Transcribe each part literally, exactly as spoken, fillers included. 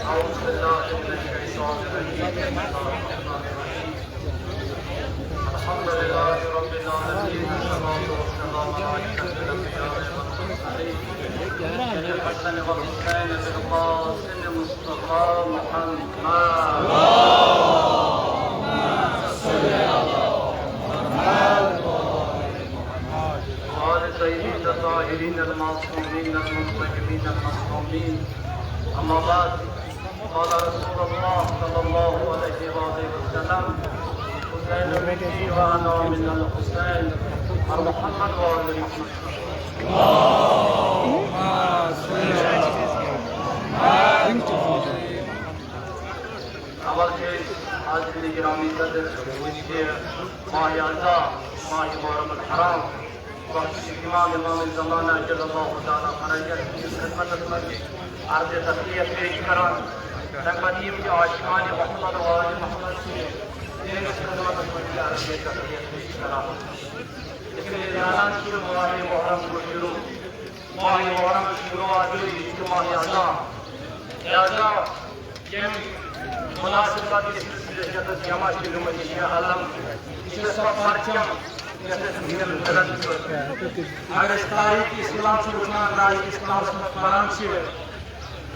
أعوذ بالله من الشيطان الرجيم. بسم الله الرحمن الرحيم. الحمد لله رب العالمين، والصلاة والسلام على أشرف الأنبياء والمرسلين، سيدنا الحسن والحسين بالقاسم المصطفى محمد. اللهم صل على محمد وآل الطيبين الطاهرين المعصومين المنتجبين المظلومين. أما بعد، قال رسول الله صلى الله عليه وآله وسلم: "الحسين مني وأنا من الحسين." محمد وآل محمد. اول چھِ أسۍ حاضرین گرامی قدر، یہِ ماہِ عزا، ماہِ محرم الحرام، وقت امام، امام زمانہ جل اللہ تعالیٰ فرجہ، یِہنٛدِس خدمتس منٛز عرض تسلیت پیش کران۔ تَمہِ پتہٕ یِم تہِ عاشقان محمد و آل محمد چھِ، تِہنٛدِس خدمتس منٛز تہِ عرض تسلیت پیش کران۔ یِتھ کٔنۍ أسۍ زانان چھِ، ماہِ محرم گوٚو شروع، ماہِ محرم چھُ شروعات، یہِ چھُ ماہِ عزا۔ لہذا ییٚمہِ مناسبت یُس أسۍ ییٚتٮ۪تھ جمع چھِ گٔمٕتۍ، یہِ چھِ علم، یہِ چھِ سۄ پرچم، یۄس اَسہِ وٕنکیٚن ضروٗرت چھِ۔ اگر أسۍ تاریخ اسلام چھِ وٕچھان، تاریخ اسلامس منٛز پران چھِ،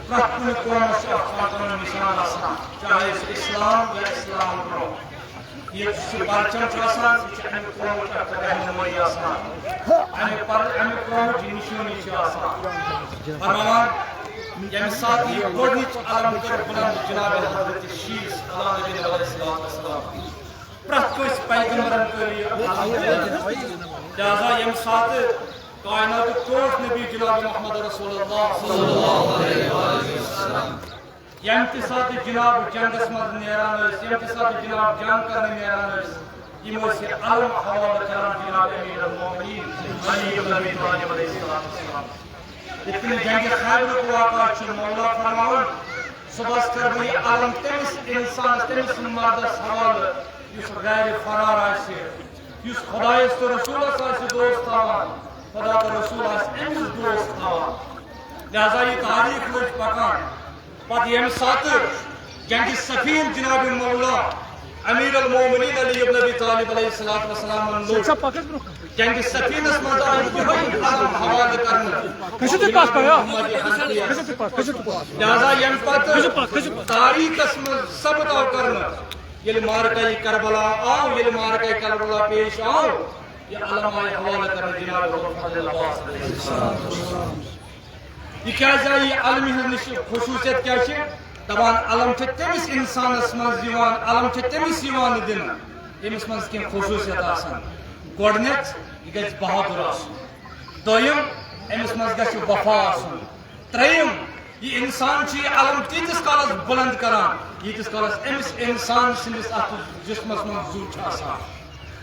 پرٛٮ۪تھ کُنہِ قومس چھُ اکھ پتہٕ نِشان آسان، چاہے سُہ اسلام یا اسلام برونٛہہ۔ ییٚتہِ سُہ پرچم چھُ آسان، یہِ چھُ اَمہِ قومٕچ اکھ رہنمٲیی آسان، اَمہِ پر-، اَمہِ قومٕچ یہِ نِشٲنی چھِ آسان۔ فرماوان، ییٚمہِ ساتہٕ یہِ گۄڈٕنِچ علم کٔر بُلند جناب حضرت شیٖس علی نبینا علیہ الصلوۃ والسلام، پرٛٮ۪تھ کٲنٛسہِ پیغمبرن کٔر یہِ علم بُلند۔ لہذا ییٚمہِ ساتہٕ کائناتُک ٹوٹھ نبی جناب محمد رسول اللہ صلی اللہ علیہ وسلم ییٚمہِ تہِ ساتہٕ جناب جنگس منٛز نیران ٲسۍ، ییٚمہِ تہِ ساتہٕ جناب جنگ کرنہِ نیران ٲسۍ، یِم ٲسۍ یہِ علم حوالہٕ کران جناب امیر المومنین علی ابن ابی طالب علیہ الصلوۃ والسلام۔ یِتھ کٔنۍ جنگِ خیبرُک واقعہ چھُ مولا فرماوان، صبحس کرٕ بہٕ یہِ علم تٔمِس انسانس، تٔمِس مردس حوالہٕ یُس غیر فرار آسہِ، یُس خدایس تہٕ رسولس آسہِ دوست تھاوان، خدا تہٕ رسول آسہِ أمِس دوست تھاوان۔ لہذا یہِ تاریخ لٔج پکان۔ پتہٕ ییٚمہِ ساتہٕ جنگِ صفین جناب مولا امیر المومنین علی ابن ابی طالب علیہ الصلوۃ والسلامن لوٚگ، جنگِ صفینس منٛز آو یِہوٚے علم حوالہٕ کرنہٕ۔ کٔرِو تُہۍ پتھ پہن، آ۔ محمد حنفیہ۔ کٔرِو تُہۍ پتھ، کٔرِو تُہۍ پتھ۔ لہذا ییٚمہِ پتہٕ کٔرِو پتھ، کٔرِو پتھ۔ تاریخس منٛز ثبت آو کرنہٕ، ییٚلہِ معرکہ کربلا آو، ییٚلہِ معرکہ کربلا پیش آو، یہِ علم آیہِ حوالہٕ کرنہٕ جناب فضل عباس علیہ السلام۔ یہِ کیازِ آیہِ یہِ علمہِ ہٕنٛز نِش خصوٗصیت کیٛاہ چھِ؟ دَپان، علم چھِ تٔمِس اِنسانَس منٛز یِوان، علم چھِ تٔمِس یِوان دِنہٕ، ییٚمِس منٛز کینٛہہ خصوٗصیت آسَن۔ گۄڈٕنیٚتھ، یہِ گژھِ بہادُر آسُن۔ دوٚیِم، أمِس منٛز گژھِ وفا آسُن۔ ترٛیٚیِم، یہِ اِنسان چھُ یہِ علم تیٖتِس کالَس بُلنٛد کران، ییٖتِس کالَس أمِس اِنسان سٕنٛدِس اَتھ جسمَس منٛز زُو چھُ آسان۔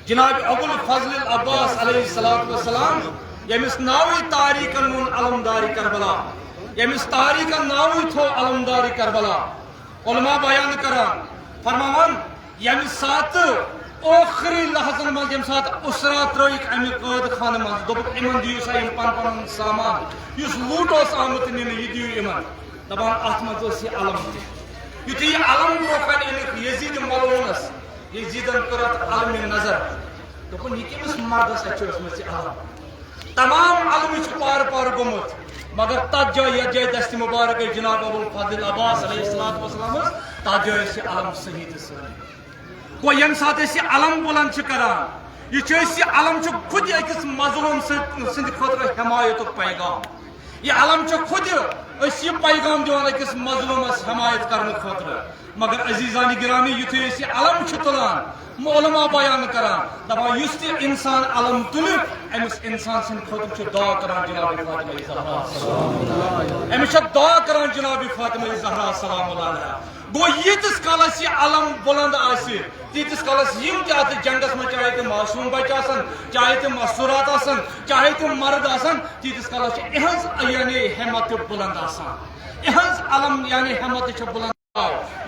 جناب ابو الفضل العباس علیہ الصلوۃ والسلام، ییٚمِس ناوٕے تاریخن ووٚن علمدارِ کربلا، ییٚمِس تاریخن ناوٕے تھوٚو علمدارِ کربلا۔ علماء بیان کران، فرماوان، ییٚمہِ ساتہٕ ٲخری لحظن منٛز، ییٚمہِ ساتہٕ اسرا ترٲوِکھ امہِ قٲد خانہٕ منٛز، دوٚپُکھ، "یِمن دِیِو سا یِم پن پنُن سامان، یُس لوٗٹھ اوس آمُت نِنہٕ، یہِ دِیِو یِمن۔" دپان، اتھ منٛز ٲس یہِ علم تہِ۔ یُتھُے یہِ علم برونٛہہ کنہِ أنِکھ یزید ملعونس، یزیدن کٔر اتھ علمہِ نظر، دوٚپُن، "یہِ کٔمِس مردس اتھِ چھِ ٲسمٕژ یہِ علم؟" تمام علمہٕ چھُ پارٕ پارٕ گوٚمُت، مگر تتھ جایہِ، یتھ جایہِ دستِ مبارک ٲسۍ جناب ابوالفضل عباس علیہ الصلوۃ والسلام ٲس، تتھ جایہِ ٲسۍ یہِ علم صحیح تہٕ صحیح۔ گوٚو، ییٚمہِ ساتہٕ أسۍ یہِ علم بُلند چھِ کران، یہِ چھُ أسۍ، یہِ علم چھُ خود أکِس مظلوم سٕنٛدِ، سٕنٛدِ خٲطرٕ حمایتُک پیغام۔ یہِ علم چھُ خود أسۍ یہِ پیغام دِوان أکِس مظلومس حمایت کرنہٕ خٲطرٕ۔ مگر عزیزانِ گرامی، یُتھُے أسۍ یہِ علم چھِ تُلان، علماء بیان کران، دپان، یُس تہِ انسان علم تُلہِ، أمِس انسان سٕنٛدِ خٲطرٕ چھُ دعا کران جناب فاطمہ زہرا۔ أمِس چھِ دعا کران جناب فاطمہ زہرا سلام اللہ علیہا۔ گوٚو، ییٖتِس کالس یہِ علم بُلند آسہِ، تیٖتِس کالس یِم تہِ اتھ جنگس منٛز، چاہے تِم معصوم بچہِ آسن، چاہے تِم مستورات آسن، چاہے تِم مرد آسن، تیٖتِس کالس چھِ اِہنٛز، یعنی، ہمت تہِ بُلند آسان، اِہنٛز علم، یعنی، ہمت تہِ چھِ بُلند۔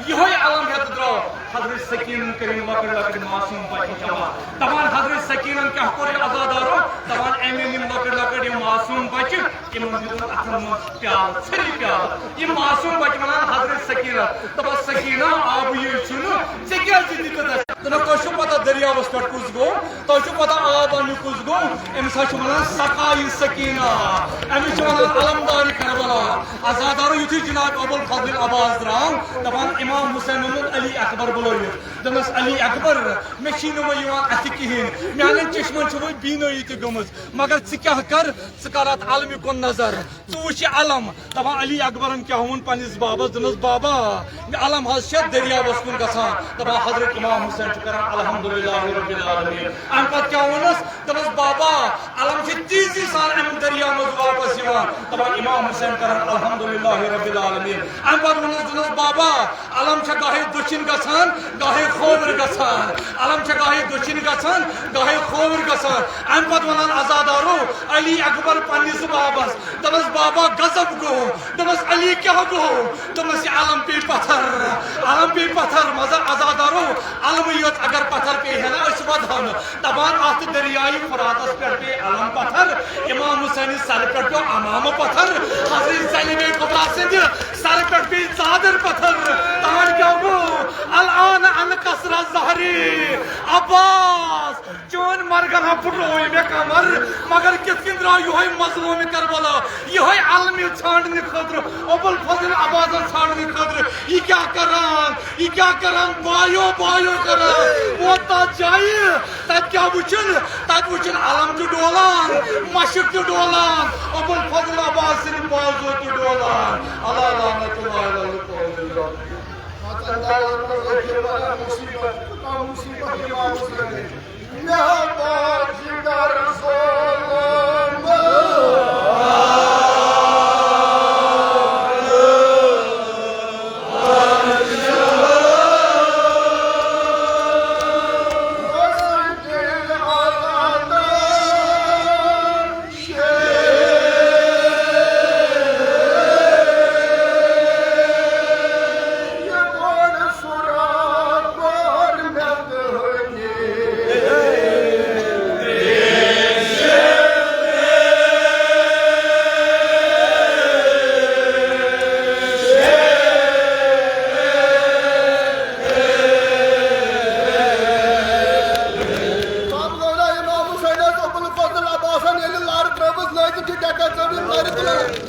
یِہوٚے علم ہٮ۪تھ درٛاو حضرت سکیٖنن، کٔرِن لۄکٕٹۍ لۄکٕٹۍ معصوم بچہِ جمع۔ دپان، حضرت سکیٖنن کیٛاہ کوٚر یہِ عزادارو؟ دپان، أمۍ أنۍ یِم لۄکٕٹۍ لۄکٕٹۍ یِم معصوم بچہِ، یِمن دیُتُن اتھن منٛز پیالہٕ، ژھرِ پیالہٕ۔ یِم معصوم بچہِ ونان حضرت سکیٖنس، دپان، "سکیٖنہ، آبٕے یوت چھُنہٕ، ژےٚ کیٛازِ دِتُتھ اَسہِ؟" دپان، "تۄہہِ چھُو پتہ دٔریاوس پٮ۪ٹھ کُس گوٚو؟ تۄہہِ چھُو پتہ آب اننہِ کُس گوٚو؟" أمِس حظ چھِ ونان سقائی سکیٖنہ، أمِس چھِ ونان علمدارِ کربلا۔ عزادارو، یُتھُے جناب ابوالفضل عباس درٛاو، دپان، امام حسین اوٚنُن علی اکبر بُلٲوِتھ۔ دوٚپنس، "علی اکبر، مےٚ چھی نہٕ وۄنۍ یِوان اَتھِ کِہیٖنۍ، میانٮ۪ن چشمن چھِ وۄنۍ بیٖنٲیی تہِ گٔمٕژ، مگر ژٕ کیٛاہ کر، ژٕ کر اتھ علمہِ کُن نظر، ژٕ وٕچھ یہِ علم۔" دپان، علی اکبرن کیٛاہ ووٚن پننِس بابس، دوٚپنس، "بابا، یہِ علم حظ چھےٚ دٔریاوس کُن گژھان۔" دپان، حضرت امام حسین چھُ کران، "الحمدللہ رب العالمین۔" امہِ پتہٕ کیٛاہ ووٚنُس؟ دوٚپنس، "بابا، علم چھِ تیزی سان امہِ دٔریاو منٛز واپس یِوان۔" دپان، امام حسین کران، "الحمدللہ رب العالمین۔" امہِ پتہٕ ووٚنُس، دوٚپنس، "بابا، علم چھےٚ گاہے دٔچھِنۍ گژھان، گاہے کھووُر گژھان۔ علم چھےٚ گاہے دٔچھِنۍ گژھان، گاہے کھووُر گژھان۔" امہِ پتہٕ ونان عزادارو، علی اکبر پننِس بابس، دوٚپنس، "بابا، غضب گوٚو۔" دوٚپنس، "علی، کیٛاہ گوٚو؟" دوٚپنس، "یہِ علم پیٚیہِ پتھر، علم پیٚیہِ پتھر۔" مگر عزادارو، علمٕے یوت اگر پتھر پیٚیہِ ہے نا، أسۍ ودہو نہٕ۔ دپان، اتھ دریایہِ فراتس پٮ۪ٹھ پیٚیہِ علم پتھر، امام حسینہِ سرٕ پٮ۪ٹھ پیوٚو عمامہٕ پتھر، حضرت زینب کبریٰ سٕنٛدِ سرٕ پٮ۪ٹھ پیٚیہِ ژادر پتھر۔ تہنٛد کیٛاہ گوٚو؟ الآن ان کثرت ظہری عباس، چٲنۍ مرگن ہا پھُٹرووُے مےٚ کمر، مگر کِتھ کٔنۍ درٛاو یِہوٚے مظلوم کربلا، یِہوٚے علمہِ ژھانٛڈنہٕ خٲطرٕ، ابوالفضل عباسن ژھانٛڈنہٕ خٲطرٕ؟ یہِ کیٛاہ کران؟ یہِ کیٛاہ کران؟ بایو بایو کران۔ ووت تتھ جایہِ، تتہِ کیٛاہ وُچھُن؟ تتہِ وُچھُن علم تہِ ڈولان، مشق تہِ ڈولان، ابوالفضل عباس سٕنٛدِ بازو تہِ ڈولان۔ اللہ لعنت اللہ علی القوم الظالمین۔ مصیبت، مصیبت، مصیبت۔ پتہٕ گوٚو نا امام حسینس ابوالفضل عباسن ییٚلہِ لر ترٲومٕژ، لٲجِکھ یہِ ڈٮ۪کس زمین لرِ تُلان۔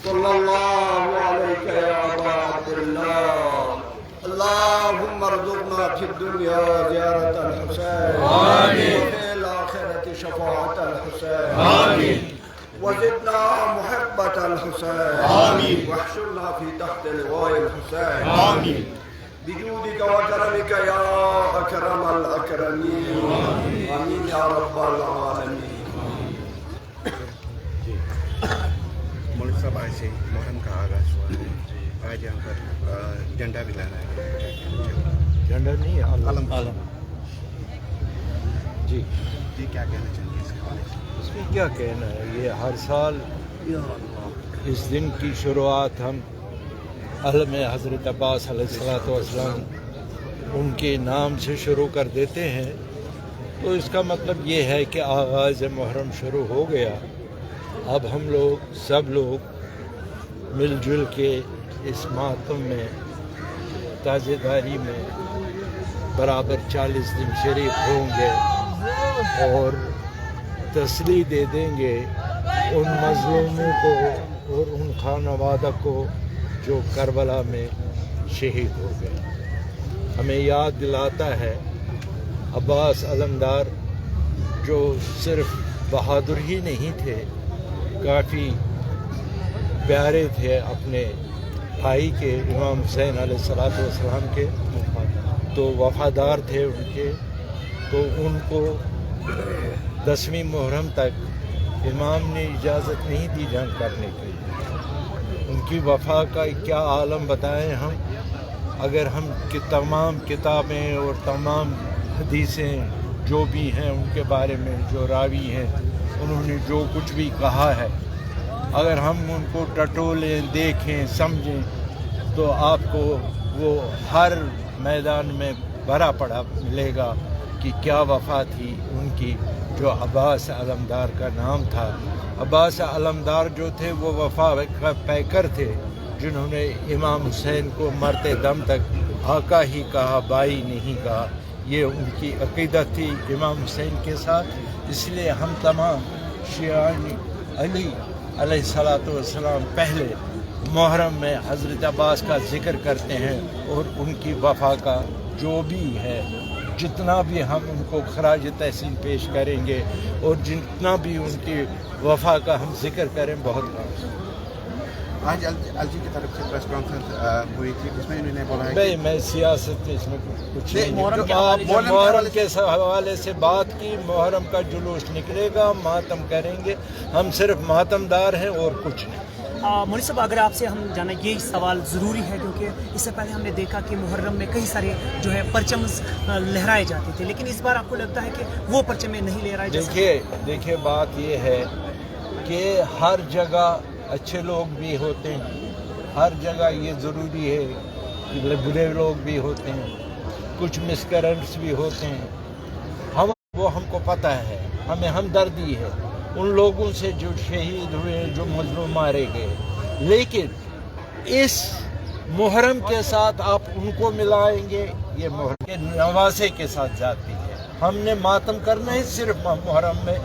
صلى الله عليك يا أبا عبد الله. اللهم ارزقنا في الدنيا زيارة الحسين. آمين. وفي الآخرة شفاعة الحسين. آمين. وزدنا محبة الحسين. آمين. واحشرنا في تحت لواء الحسين. آمين. بجودك وكرمك يا أكرم الأكرمين. آمين يا رب العالمين. مولوی صاحب، آج سے محرم کا آغاز ہوا ہے، آج یہاں پر آ، جھنڈا بھی لہرایا گیا۔ جھنڈا نہیں، علم۔ علم۔ جی۔ یہ کیا کہنا چاہیں گے اس کے حوالے سے؟ اس میں کیا کہنا ہے، یہ ہر سال اس دن کی شروعات ہم علم حضرت عباس علیہ الصلوۃ والسلام ان کے نام سے شروع کر دیتے ہیں، تو اس کا مطلب یہ ہے کہ آغاز محرم شروع ہو گیا۔ اب ہم لوگ، سب لوگ مل جل کے اس ماتم میں، تازے داری میں برابر چالیس دن شریک ہوں گے اور تسلی دے دیں گے ان مظلوموں کو اور ان خانوادہ کو جو کربلا میں شہید ہو گئے۔ ہمیں یاد دلاتا ہے عباس علمدار جو صرف بہادر ہی نہیں تھے، کافی پیارے تھے اپنے بھائی کے، امام حسین علیہ الصلوۃ والسلام کے، تو وفادار تھے ان کے۔ تو ان کو دسویں محرم تک امام نے اجازت نہیں دی جنگ کرنے کی۔ ان کی وفا کا کیا عالم بتائیں ہم؟ اگر ہم کہ تمام کتابیں اور تمام حدیثیں جو بھی ہیں ان کے بارے میں، جو راوی ہیں، انہوں نے جو کچھ بھی کہا ہے، اگر ہم ان کو ٹٹولیں، دیکھیں، سمجھیں، تو آپ کو وہ ہر میدان میں بھرا پڑا ملے گا کہ کیا وفا تھی ان کی، جو عباس علمدار کا نام تھا۔ عباس علمدار جو تھے، وہ وفا کا پیکر تھے، جنہوں نے امام حسین کو مرتے دم تک آقا ہی کہا، بھائی نہیں کہا۔ یہ ان کی عقیدت تھی امام حسین کے ساتھ۔ اس لیے ہم تمام شیعان علی علیہ الصلوۃ والسلام پہلے محرم میں حضرت عباس کا ذکر کرتے ہیں اور ان کی وفا کا جو بھی ہے، جتنا بھی ہم ان کو خراج تحسین پیش کریں گے اور جتنا بھی ان کی وفا کا ہم ذکر کریں، بہت کم۔ آج ایل جی کی طرف سے پریس کانفرنس ہوئی تھی، جس میں انہوں نے بولا ہے کہ میں سیاست اس میں کچھ نہیں، نہیں، محرم جو کے آپ حوالے نے سے محرم کے حوالے سے بات کی، محرم کا جلوس نکلے گا، ماتم کریں گے، ہم صرف ماتم دار ہیں اور کچھ نہیں۔ آ، مولوی صاحب، اگر آپ سے ہم جانیں، یہ سوال ضروری ہے، کیونکہ اس سے پہلے ہم نے دیکھا کہ محرم میں کئی سارے جو ہے پرچم آ، لہرائے جاتے تھے، لیکن اس بار آپ کو لگتا ہے کہ وہ پرچمیں نہیں لہرائے جا سکتے؟ دیکھیے، دیکھیے، بات یہ ہے کہ ہر جگہ اچھے لوگ بھی ہوتے ہیں، ہر جگہ یہ ضروری ہے کہ برے لوگ بھی ہوتے ہیں، کچھ مسکرنٹس بھی ہوتے ہیں۔ ہم وہ ہم کو پتہ ہے، ہمیں ہمدردی ہے ان لوگوں سے جو شہید ہوئے، جو مظلوم مارے گئے، لیکن اس محرم کے ساتھ آپ ان کو ملائیں گے، یہ محرم کے نواسے کے ساتھ جاتی ہے۔ ہم نے ماتم کرنا ہے صرف محرم میں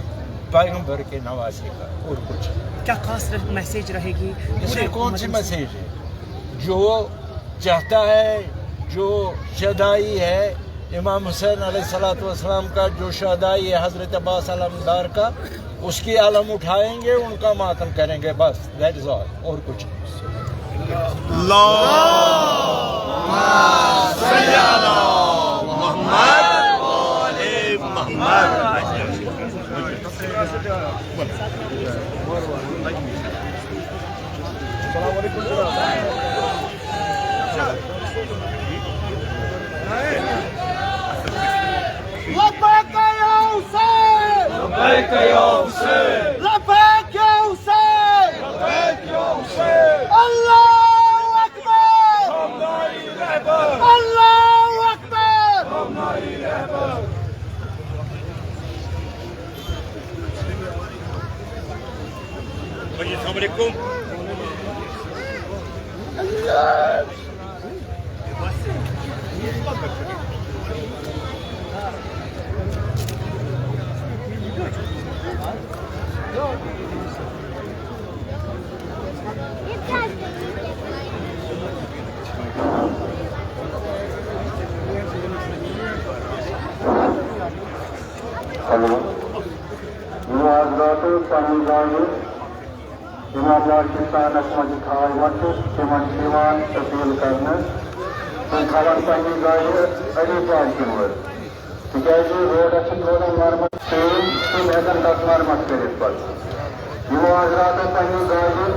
پیغمبر کے نواسے کا، اور کچھ نہیں۔ کیا خاص رہ- میسج رہے گی؟ اس میں کون سی میسج ہے؟ جو چاہتا ہے، جو شیدائی ہے امام حسین علیہ الصلوۃ والسلام کا، جو شیدائی ہے حضرت عباس علمدار کا، اس کی علم اٹھائیں گے، ان کا ماتم کریں گے، بس، دیٹ از آل، اور کچھ نہیں۔ اللهم صل على محمد وآل محمد۔ لبیک یا حسین۔ لبیک یا حسین۔ لبیک یا حسین۔ اللہ اکبر۔ ہم نائی رہبر۔ اللہ اکبر۔ ہم نائی رہبر۔ السلام علیکم۔ ہیلو۔ یِمو حضراتو پننہِ جایہِ امام پاکستانس منٛز تھایمژٕ، تِمن چھِ یِوان اپیل کرنہٕ، تِم تھاون پننہِ جایہِ علی پارکہِ منٛز، تِکیازِ روڈس چھِ تھوڑا مرمت، تِم تِم ہٮ۪کن تتھ مرمت کٔرِتھ پتہٕ۔ یِمو حضراتو پننہِ جایہِ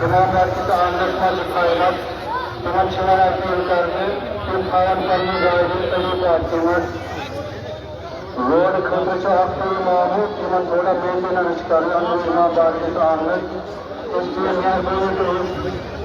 امام پاکستانس منٛز تھایمژٕ، تِمن چھِ یِوان اپیل کرنہٕ، تِم تھاون پننہِ جایہِ علی پارکہِ منٛز۔ روڈ خٲطرٕ چھُ اکھ ٹیٖم آمُت، یِمن تھوڑا مینٹیننس چھِ کرٕنۍ، اَمہِ امام باغ چھِ آمٕتۍ۔ اس لیے مہربٲنی کٔرِتھ